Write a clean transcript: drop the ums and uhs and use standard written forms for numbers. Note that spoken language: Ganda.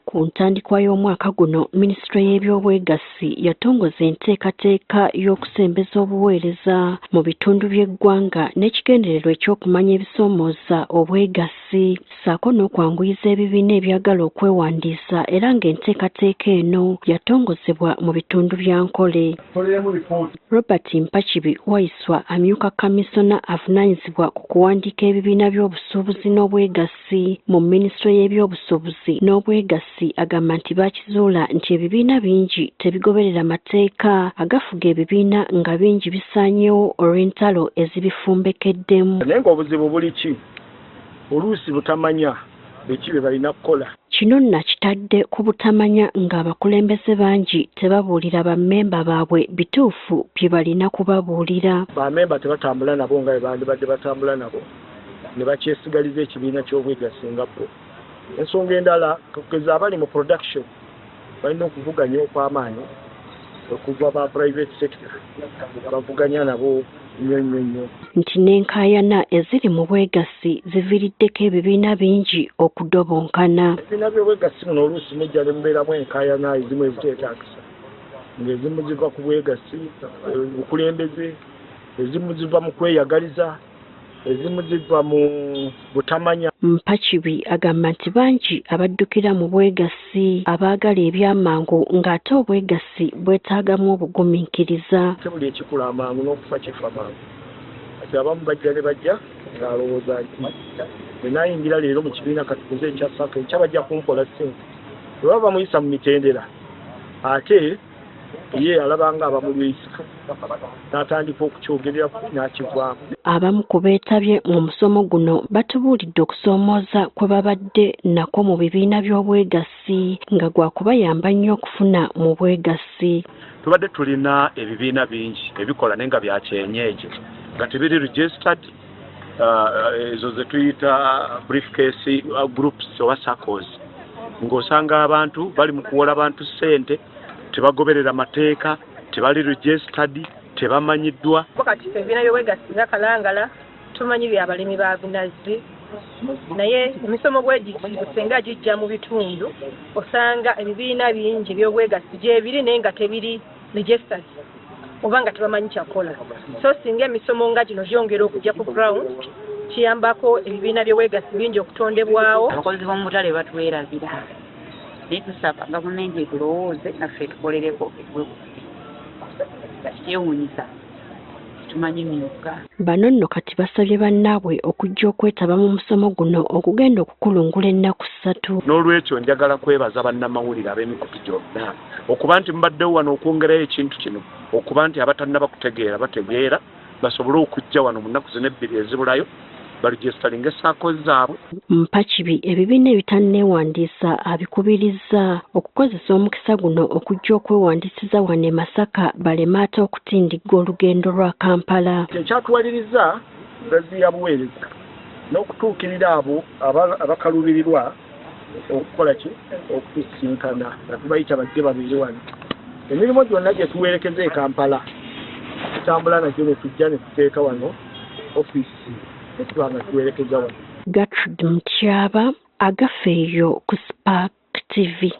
Ku ntandikwa y'omwaka guno, minisitule y'ebyobwegassi yatongoza enteekateeka y'okusembeza obuweereza mu bitundu by'eggwanga n'ekigendererwa eky'okumanya ebisoomooza obwegassi ssaako n'okwanguyiza ebibiina ebyagala okwewandiisa, era ng'enteekateeka eno yatongozebwa mu bitundu bya Nkole. Robert Mpakibi Waiswa, amyuka kamisona avunaanyizibwa ku kuwandiika ebibiina by'obusuubuzi n'obwegassi mu minisitule y'ebyobusuubuzi n'obwegassi, agamba nti baakizuula nti ebibiina bingi tebigoberera mateeka agafuga ebibiina, nga bingi bisaanyeewo olw'entalo ezibifumbekeddemu. Naye ng'obuzibu buli ki? Oluusi butamanya biki bye balina kukola. Kino nno akitadde ku butamanya, ng'abakulembeze bangi tebabuulira bammemba baabwe bituufu bye balina kubabuulira. Bamemba tebatambula nabo nga bwe bandibadde batambula nabo ne bakyesigaliza ekibiina ky'obwegassi nga bo. Ensonga endala, kugeza abali mu production balina okuvuganya okw'amaanyi okuva ba private sector, bavuganya nabo nnyo nnyo nnyo. Nti n'enkaayana eziri mu bwegassi ziviiriddeko ebibiina bingi okudobonkana. Ebibiina by'obwegassi buno oluusi mujja ne mubeeramu enkaayana ezimu eziteetaagisa, ng'ezimu ziva ku bwegassi, bukulembeze, ezimu ziva mu kweyagaliza, ezimu ziva mu butamanya. Mpakibi agamba nti bangi abaddukira mu bwegassi abaagala ebyamangu, ng'ate obwegassi bwetaagamu obugumiikiriza. Ate buli ekikula amangu n'okufa kifa mangu. Kati abamu bajja ne bajja ng'alowooza nti bwe naayingira leero mu kibiina katukuze ekya SACCO, enkya bajja kumpola ssente. Bwe baba bamuyisa mu mitendera, ate ye alaba nga abamulwisa n'atandika okukyogerera n'akivaamu. Abamu ku beetabye mu musomo guno batubuulidde okusoomooza kwe babadde nako mu bibiina by'obwegassi, nga gwa kubayamba nnyo okufuna mu bwegassi. Tubadde tulina ebibiina bingi ebikola naye nga byakyenyeeje, nga tebiri registered, ezo ze tuyita briefcase groups oba SACCOs, ng'osanga abantu bali mu kuwola bantu ssente, tebagoberera mateeka, tebali registered, tebamanyiddwa. Kati ffe ebibiina by'obwegassi nga Kalangala tumanyi byabalimi ba binazi, naye emisomo bwe giti senga gijja mu bitundu, osanga ebibiina bingi ebyobwegassi gyebiri naye nga tebiri registered oba nga tebamanyi kyakola. So singa emisomo nga gino gyongera okujja ku ground, kiyambako ebibiina by'obwegassi bingi okutondebwawo. Abakozi b'omu butale batwerabira, naye tusaba gavumenti etulowooze naffe tukolereko kyewuunyisa, tumanyi myuka. Bano nno kati basabye bannaabwe okujja okwetaba mu musomo guno okugenda okukulungula ennaku 3. N'olwekyo njagala kwebaza bannamawulire ab'emikutu gyonna okuba nti mubaddewo wano okwongerayo ekintu kino, okuba nti abatannaba kutegeera bategeera, basobole okujja wano mu nnaku zino 2 ezibulayo baregisteringa eSACCO zaabwe. Mpakibi ebibiina ebitanneewandiisa abikubirizza okukozesa omukisa guno okujja okwewandiisiza wano e Masaka, baleme ate okutindigga olugendo lwa Kampala. Ekyatuwaliriza gaziya buweereza n'okutuukirira abo abakaluubirirwa okukola ki, okusisinkana nga tubayita bajje babeere wano. Emirimu gyonna gye tuwerekeza e Kampala tutambula nagyo ne tujja ne tuteeka wano ofiisi ne tuba nga tuwerekeza wano. Gertrude Mutyaba, Agafeeyo ku Spark TV.